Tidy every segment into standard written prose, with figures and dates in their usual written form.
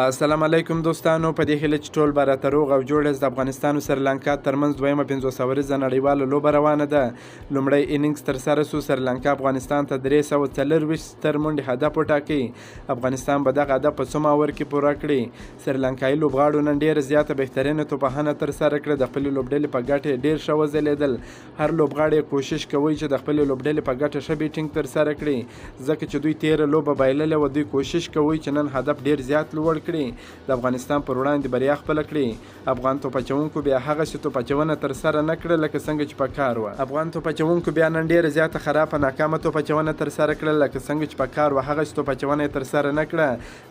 السلام علیکم دوستانو، په دې هیله چې ټول به راته روغ او جوړ یاست. د افغانستان او سریلانکا ترمنځ دویمه 50 اوریزه نړیواله لوبه روانه ده. لومړی اننګز ترسره سو. سریلانکا افغانستان ته 324 ستر منډې هدف وټاکی. افغانستان به دغه هدف په څومره اور کې پوره کړي؟ سریلانکایي لوبغاړو نن ډیره زیاته بهترینه توپوهنه ترسره کړه. د خپلې لوبډلې په ګټه ډیر ښه وځلېدل. هر لوبغاړی کوشش کوي چې د خپلې لوبډلې په ګټه ښه بیټینګ ترسره کړي، ځکه چې دوی تیره لوبه بایللې وه. دوی کوشش کوي چې نن هدف ډیر زیات لوړ کړي، د افغانستان پر وړاندې بریا خپله کړي. افغان توپ اچوونکو بیا هغسې توپ اچونه ترسره نه کړه لکه څنګه چې پکار وه. افغان توپ اچوونکو بیا نن ډیره زیاته خرابه ناکامه توپ اچونه ترسره کړه، لکه څنګه چې پکار وه هغسې توپ اچونه یې ترسره نه کړه.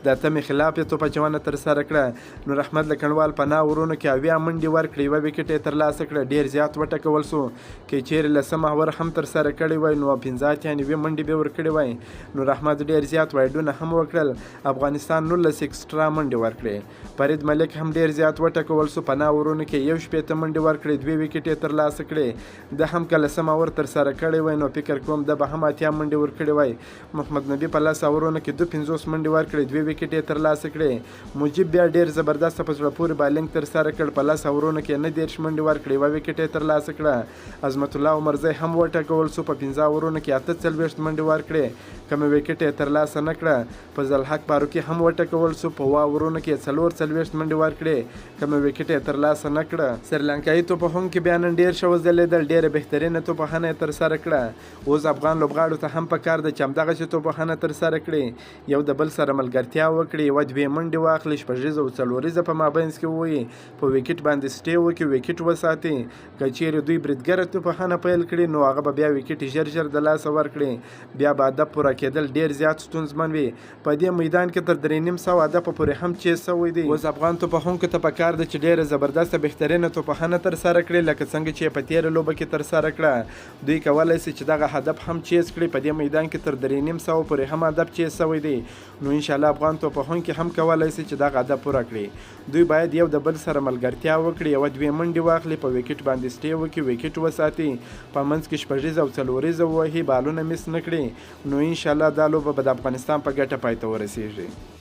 د تمې خلاف یې توپ اچونه ترسره کړه. نور احمد لکڼوال په 9 اورونو کې 70 منډې ورکړې، یوه ویکټ یې ترلاسه کړه، ډیر زیات وټکول شو. که چیرې لسم اور هم ترسره کړی وای نو 95 منډې به ورکړې وای. نور احمد ډیر زیات وایډونه هم وکړل. افغانستان 19 ایکسټرا منډې ورکړې. فرید ملک هم ډیر زیات وټکول شو. په 9 اورونو کې 61 منډې ورکړې، دوې ویکټې یې ترلاسه کړې. ده هم که لسم اور ترسره کړی وای نو فکر کوم ده به هم 80 منډې ورکړې وای. محمد نبي په 10 اورونو کې 52 منډې ورکړې، دوې ویکټې یې ترلاسه کړې. مجیب بیا ډیر زبردست په زړه پورې بالینګ ترسره کړ. په 10 اورونو کې 39 منډې ورکړې، یوه ویکټ یې ترلاسه کړه. عظمت الله عمرزی هم وټکول شو. په 5 اورونو کې 48 منډې ورکړې، کومه ویکټ یې ترلاسه نه کړه. فضل حق فاروقي هم وټکول شو. په 7 اورونو کې 44 منډې ورکړې، کومه ویکټ یې ترلاسه نه کړه. سریلانکایي توپوهونکي بیا نن ډیر ښه وځلېدل، ډیره بهترینه توپوهنه یې ترسره کړه. اوس افغان لوبغاړو ته هم پکار ده چې همدغسې توپوهنه ترسره کړي، یو د بل سره ملګرتیا وکړي، یوه دوې منډې واخلي، شپږیزه او څلوریزه په مابینځ کې ووهي، په ویکټ باندې سټې وکړي، ویکټ وساتي. که چیرې دوی بریدګره توپوهنه پیل کړي نو هغه به بیا ویکټ ژر ژر د لاسه ورکړي، بیا به هدف پوره کېدل ډیر زیات ستونزمن وي. په دې میدان کې تر 350 هدفه پورې هم چیز شوی دی. اوس افغان توپوهونکو ته پکار ده چې ډیره زبردسته بهترینه توپوهنه ترسره کړي، لکه څنګه چې یې په تیره لوبه کې ترسره کړه. دوی کولای شي چې دغه هدف هم چیز کړي. په دې میدان کې تر 350 پورې هم هدف چیز شوی دی، نو انشاءالله افغان توپوهونکي هم کولای شي چې دغه هدف پوره کړي. دوی باید یو د بل سره ملګرتیا وکړي، یوه دوې منډې واخلي، په ویکټ باندې سټې وکړي، ویکټ وساتي، په منځ کې شپږیزه او څلوریزه ووهي، بالونه میس نه کړي، نو انشاءالله دا لوبه به د افغانستان په ګټه پای ته ورسیږي.